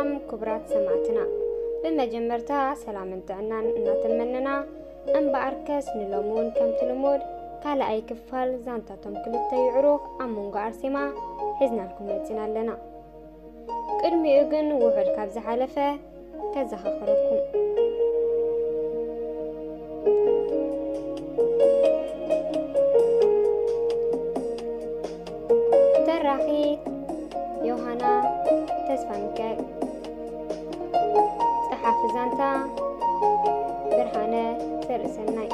ሰላም ክቡራት ሰማዕትና፣ ብመጀመርታ ሰላምን ጥዕናን እናተመነና፣ እምበኣርከስ ንሎሚ እውን ከምቲ ልሙድ ካልኣይ ክፋል ዛንታቶም ክልተ ይዕሩኽ ኣብ መንጎ ኣርሴማ ሒዝናልኩም መጺና ኣለና። ቅድሚኡ ግን ውሑድ ካብ ዝሓለፈ ከዘኻኽረኩም። ተራኺት ዮሃና ተስፋሚካኤል፣ ጸሓፊ ዛንታ ብርሃነ ዘርእሰናይ።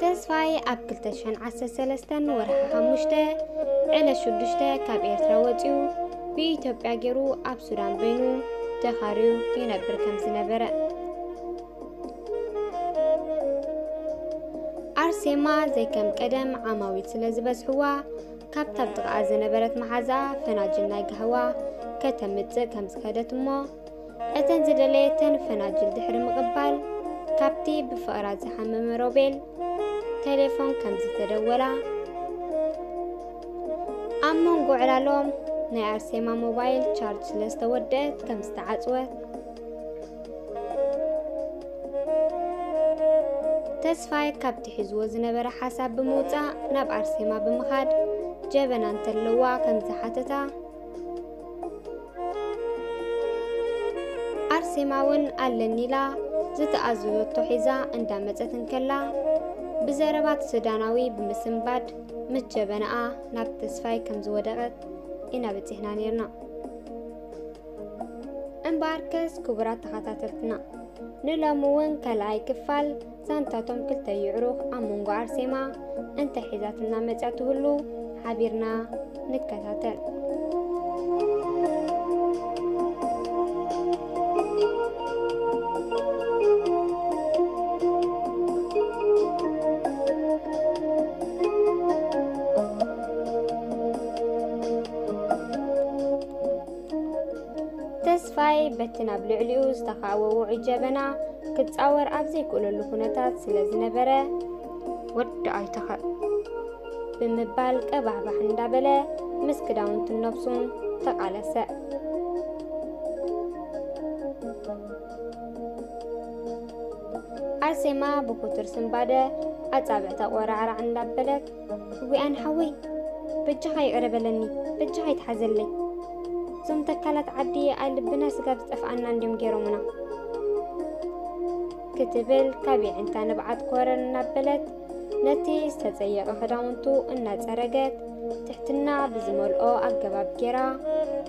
ተስፋይ ኣብ ክልተ ሽሕን ዓሰርተ ሰለስተን ወርሒ ሓሙሽተ ዕለት ሽዱሽተ ካብ ኤርትራ ወጺኡ ብኢትዮጵያ ገይሩ ኣብ ሱዳን በይኑ ተኻርዩ ይነብር ከም ዝነበረ። ኣርሴማ ዘይከም ቀደም ዓማዊል ስለ ዝበዝሕዋ፣ ካብታ ኣብ ጥቓኣ ዝነበረት መሓዛ ፈናጅል ናይ ጋህዋ ከተምጽእ ከም ዝኸደት እሞ፣ እተን ዝደለየተን ፈናጅል ድሕሪ ምቕባል፣ ካብቲ ብፍቕራ ዝሓመመ ሮቤል ቴሌፎን ከም ዝተደወላ፣ ኣብ መንጎ ዕላሎም ናይ ኣርሴማ ሞባይል ቻርጅ ስለ ዝተወደአት ከም ዝተዓጽወት፣ ተስፋይ ካብቲ ሒዝዎ ዝነበረ ሓሳብ ብምውጻእ ናብ ኣርሴማ ብምኻድ፣ ጀበና እንተለዋ ከም ዝሓተታ፣ ኣርሴማ እውን ኣለኒ ኢላ ዝተኣዘዘቶ ሒዛ እንዳመጸት እንከላ፣ ብዘረባ እቲ ሱዳናዊ ብምስንባድ ምስ ጀበናኣ ናብ ተስፋይ ከም ዝወደቐት ኢና በጺሕና ነይርና። እምበኣርከስ ክቡራት ተኸታተልትና፣ ንሎሚ እውን ካልኣይ ክፋል ዛንታቶም ክልተ ይዕሩኽ ኣብ መንጎ ኣርሴማ እንታይ ሒዛትና መጽያ ትህሉ ሓቢርና ንከታተል። ተስፋይ በቲ ናብ ልዕሊኡ ዝተኻእወ ውዑይ ጀበና ክጻወር ኣብ ዘይክእለሉ ኩነታት ስለ ዝነበረ፣ "ወዲ ኣይተኸ" ብምባል ቀባሕባሕ እንዳበለ ምስ ክዳውንቱን ነብሱን ተቓለሰ። ኣርሴማ ብኩቱር ስንባደ ኣጻብዕታ ቆራዕራዕ እንዳበለት፣ "እዊኣን ሓወይ፣ በጃኻ ይቕረ በለኒ፣ በጃኻ ይትሓዘለይ። እዞም ተካላት ዓዲ ኣይ ልብና ስጋብ ዝጠፍኣና እንድዮም ገይሮምና" ክትብል ካብ የዕንታ ንብዓት ኮረር እናበለት ነቲ ዝተጸየቐ ክዳውንቱ እናጸረገት ትሕትና ብዝመልኦ ኣገባብ ገይራ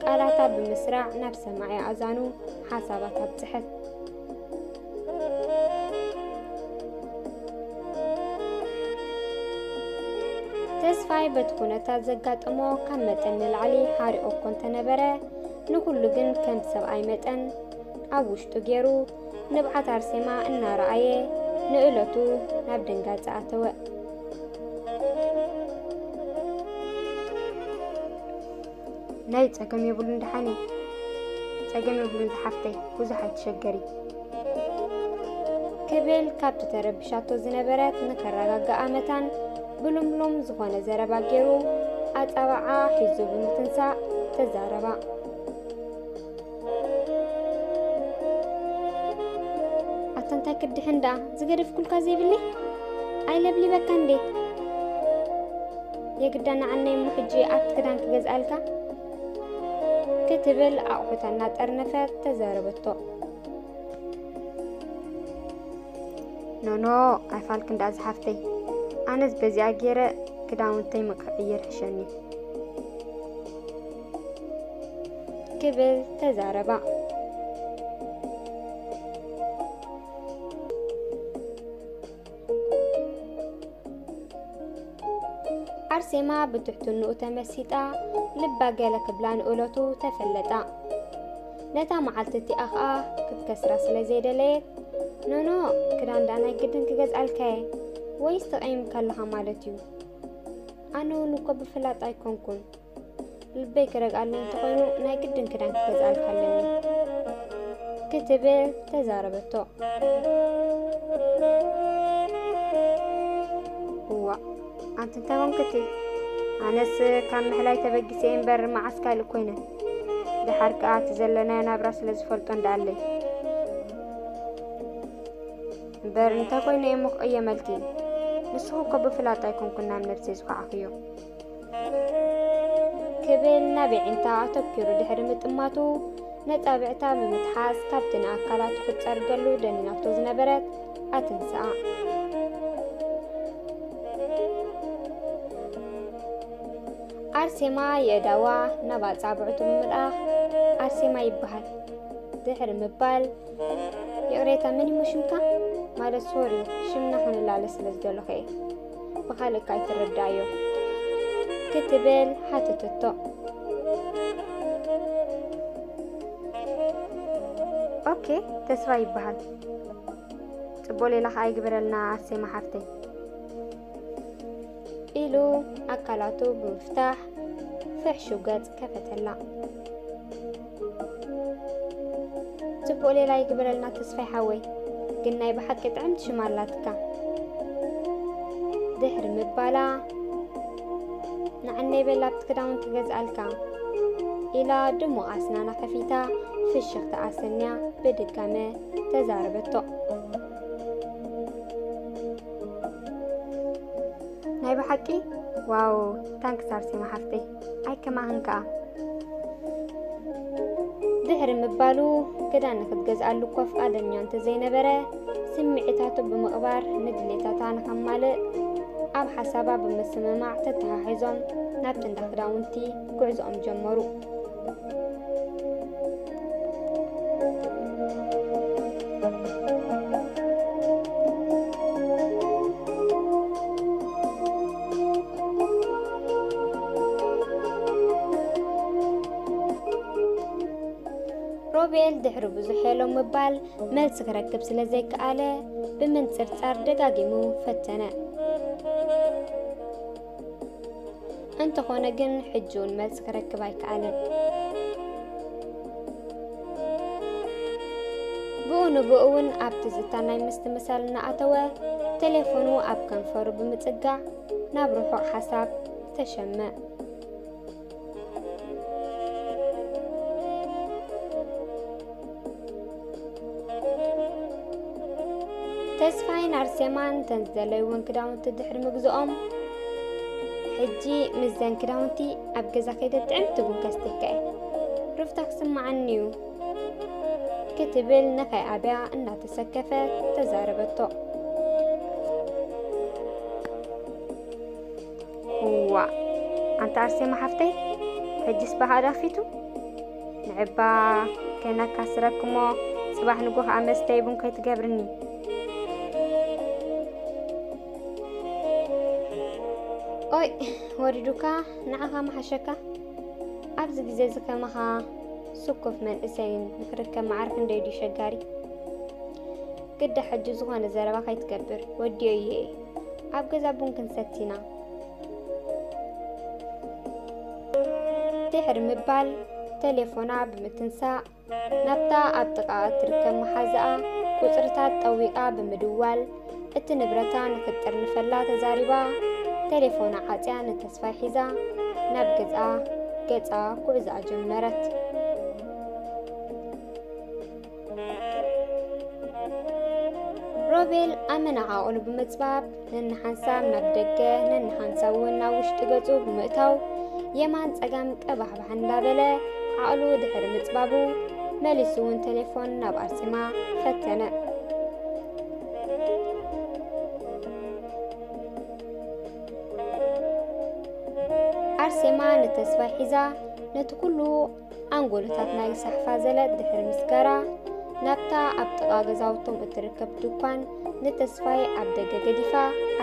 ቃላታ ብምስራዕ ናብ ሰማዒ ኣእዛኑ ሓሳባት ኣብጽሐት። ተስፋይ በቲ ኩነታት ዘጋጠሞ ካብ መጠን ንላዕሊ ሓሪቑ እኮ እንተነበረ፣ ንኹሉ ግን ከም ሰብኣይ መጠን ኣብ ውሽጡ ገይሩ ንብዓት ኣርሴማ እናረኣየ ንእለቱ ናብ ድንጋጸ ኣተወ። ናይ ጸገም የብሉን ደሓነይ፣ ጸገም የብሉን ዝሓፍተይ፣ ብዙሕ ኣይትሸገሪ። ክብል ካብቲ ተረቢሻቶ ዝነበረት ንኸረጋግኣ መታን ብልምሉም ዝኾነ ዘረባ ገይሩ ኣጻብዓ ሒዙ ብምትንሳእ ተዛረባ። ኣታ እንታይ ክድሕን ደኣ ዝገደፍኩልካ ዘይብለይ? ኣይለብሊበካ እንዴ? የግዳ ንዓነይ እሞ ሕጂ ኣብቲ ክዳን ክገዝኣልካ? ክትብል ኣቑሑታ እናጠርነፈት ተዛረበቶ። ኖኖ፣ ኣይፋልክን ደኣ ዝሓፍተይ። ኣነስ በዚኣ ገይረ ክዳውንተይ ምክቕይር ሕሸኒ። ክብል ተዛረባ። ኣርሴማ ብትሕትንኡ ተመሲጣ፣ ልባ ገለ ክብላ ንእለቱ ተፈለጣ። ነታ መዓልቲ እቲኣ ኸኣ ክትከስራ ስለ ዘይደለየት፣ "ኖኖ፣ ክዳን ደኣ ናይ ግድን ክገዝኣልካየ፣ ወይስ ተቐይምካ ኣለኻ ማለት እዩ? ኣነ እውን እኮ ብፍላጥ ኣይኮንኩን። ልበይ ክረግኣለይ እንተኾይኑ፣ ናይ ግድን ክዳን ክገዝኣልካ ኣለኒ" ክትብል ተዛረበቶ። እዋ፣ ኣንቲ እንታይ ኮንክቲ? ኣነስ ካብ ምሕላይ ተበጊሰ እየ እምበር መዓስ ካልእ ኮይነ። ደሓር ከኣ እቲ ዘለናዮ ናብራ ስለ ዝፈልጦ እንዳኣለይ። እምበር እንታይ ኮይነ እየ እሞ ክቕየመልኪ? ንስኺ እኮ ብፍላጥ ኣይኮንኩን ናብ ነብሰይ ዝኸዓኽዮ። ክብል ናብ የዒንታ ኣተኲሩ ድሕሪ ምጥማቱ፣ ነጻብዕታ ብምትሓዝ ካብቲ ንኣካላቱ ክትጸርገሉ ደኒናቶ ዝነበረት ኣተንስኣ። ኣርሴማ የእዳዋ ናብ ኣጻብዕቱ ብምልኣኽ፣ ኣርሴማ ይበሃል ድሕሪ ምባል፣ ይቕሬታ፣ መን እሞ ሽምካ? ማለት ሶሪ፣ ሽምና ክንላለ ስለ ዝደለኹ እየ። ብኻልእ እካ ኣይትረዳእዮ። ክትብል ሓተተቶ። ኦኬ፣ ተስፋ ይበሃል። ጽቡቕ ሌላ ከኣ ይግበረልና ኣርሴማ ሓፍተይ። ኢሉ ኣካላቱ ብምፍታሕ ፍሕሹ ገጽ ከፈተላ። ጽቡቕ ሌላ ይግበረልና ተስፋይ ሓወይ፣ ግን ናይ ብሓቂ ጥዕምቲ ሽም ኣላትካ። ድሕሪ ምባላ፣ ንዓነይ በል ኣብቲ ክዳውንቲ ክገዝኣልካ፣ ኢላ ድሙቕ ኣስናና ከፊታ ፍሽኽታ ኣሰንያ ብድጋመ ተዛረበቶ። ናይ ብሓቂ ዋው፣ ታንክስ ኣርሴማ ሓፍተይ፣ ኣይከማኽን ከኣ። ድሕሪ ምባሉ፣ ክዳን ንክትገዝኣሉ እኳ ፍቓደኛ እንተዘይነበረ፣ ስምዒታቱ ብምቕባር ንድሌታታ ንኸማልእ ኣብ ሓሳባ ብምስምማዕ ተተሓሒዞም ናብቲ እንዳ ክዳውንቲ ጉዕዞኦም ጀመሩ። ሮቤል ድሕሪ ብዙሕ ሄሎ ምባል መልሲ ክረክብ ስለ ዘይከኣለ ብምንጽርጻር ደጋጊሙ ፈተነ። እንተኾነ ግን ሕጂ እውን መልሲ ክረክብ ኣይከኣለን። ብኡ ንብኡ እውን ኣብ ትዝታ ናይ ምስትምሳል እናኣተወ ቴሌፎኑ ኣብ ከንፈሩ ብምጽጋዕ ናብ ርሑቕ ሓሳብ ተሸመ። ተስፋይን ኣርሴማን እተን ዝደለይወን ክዳውንቲ ድሕሪ ምግዝኦም፣ ሕጂ ምስዘን ክዳውንቲ ኣብ ገዛ ከይደ ጥዕምቲ ቡን ከስተካ እየ። ሩፍታ ክስምዓኒ እዩ ክትብል ንኸይኣብያ እናተሰከፈት ተዛረበቶ። እዋ፣ ኣንታ ኣርሴማ ሓፍተይ፣ ሕጅስ ባህኣ ዶ ከፊቱ? ንዕባ ከይነካስረኪ እሞ፣ ጽባሕ ንግሆ ከኣ መስተዪ ቡን ከይትገብርኒ። ኦይ፣ ወሪዱካ፣ ንዓኻ ምሓሸካ። ኣብዚ ግዜ እዚ ከማኻ ስኩፍ መንእሰይን ንክርከብ መዓር ክንደይ ድዩ ሸጋሪ። ግዳ ሕጂ ዝኾነ ዘረባ ከይትገብር፣ ወዲዮ እየ። ኣብ ገዛ ቡን ክንሰቲ ኢና። ድሕሪ ምባል፣ ቴሌፎና ብምትንሳእ፣ ናብታ ኣብ ጥቓ እትርከብ መሓዛኣ ቁጽርታት ጠዊቓ ብምድዋል፣ እቲ ንብረታ ንኽትጥርንፈላ ተዛሪባ፣ ቴሌፎና ዓጽያ ንተስፋይ ሒዛ፣ ናብ ገዝኣ ገጻ ጉዕዞኣ ጀመረት። ሮቤል ኣመና ዓቕሉ ብምጽባብ፣ ነንሓንሳብ ናብ ደገ፣ ነንሓንሳብ እውን ናብ ውሽጢ ገጹ ብምእታው፣ የማን ጸጋም ቀባሕባሕ እንዳበለ ዓቕሉ ድሕሪ ምጽባቡ፣ መሊሱ እውን ቴሌፎን ናብ ኣርሴማ ፈተነ። ኣርሴማ ንተስፋይ ሒዛ፣ ነቲ ኩሉ ኣንጎሎታት ናይ ሳሕፋ ዘለጥ ድሕሪ ምስጋራ፣ ናብታ ኣብ ጥቓ ገዛውቶም እትርከብ ድኳን ንተስፋይ ኣብ ደገ ገዲፋ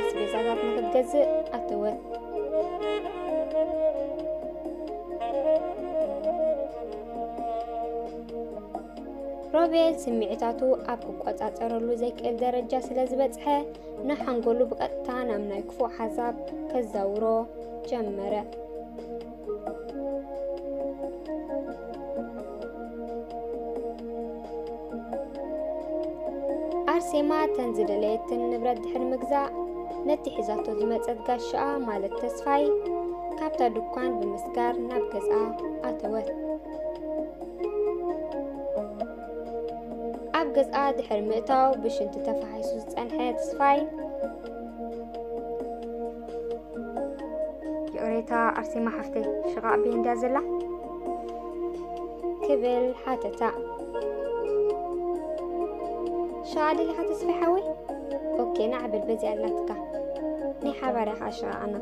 ኣስቤዛታት ንኽትገዝእ ኣተወት። ሮቤል ስምዒታቱ ኣብ ክቆጻጸረሉ ዘይክእል ደረጃ ስለ ዝበጽሐ፣ ንሓንጎሉ ብቐጥታ ናብ ናይ ክፉእ ሓሳብ ከዛውሮ ጀመረ። ኣርሴማ ተን ዝደለየትን ንብረት ድሕሪ ምግዛእ፣ ነቲ ሒዛቶ ዝመጸት ጋሻኣ ማለት ተስፋይ ካብታ ድኳን ብምስጋር ናብ ገዝኣ ኣተወት። ኣብ ገዝኣ ድሕሪ ምእታው ብሽንቲ ተፋሒሱ ዝጸንሐ ተስፋይ፣ "ይቕሬታ ኣርሴማ ሓፍተይ፣ ሽቓቕ ቤንድያ ዘላ?" ክብል ሓተታ። "ሽቓቕ ደሊኻ ተስፋይ ሓወይ?" "ኦኬ፣ ንዓበል በዚኣ ኣላትካ። ናይ ሓባር እያ ኸዓ ሽቓቕና"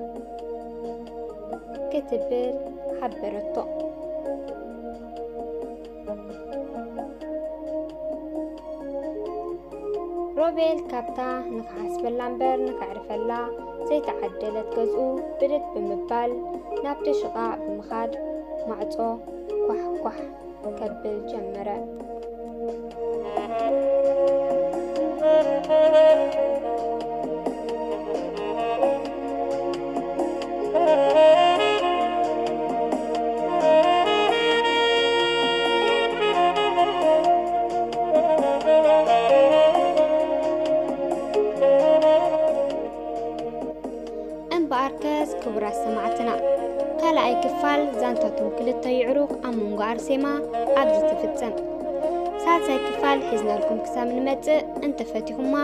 ክትብል ሓበረቶ። ሮቤል ካብታ ንኽሓስበላ እምበር ንኸዕርፈላ ዘይተዓደለት ገዝኡ ብድድ ብምባል ናብቲ ሽቓቕ ብምኻድ ማዕጾ ኳሕ ኳሕ ከብል ጀመረ። እምበኣርከስ ክቡራት ሰማዕትና፣ ካልኣይ ክፋል ዛንታቶም ክልተ ይዕሩኽ ኣብ መንጎ ኣርሴማ ኣብዚ ትፍጸም። ሳልሳይ ክፋል ሒዝናልኩም ክሳብ ንመጽእ እንተፈቲኹማ፣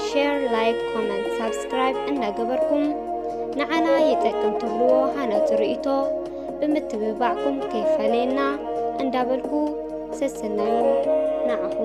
ሼር፣ ላይክ፣ ኮመንት፣ ሳብስክራይብ እንዳገበርኩም ንዓና ይጠቅም ትብልዎ ሃናጺ ርእይቶ ብምትብባዕኩም ከይፈለየና እንዳበልኩ፣ ሰሰናዩ ንዓኹም።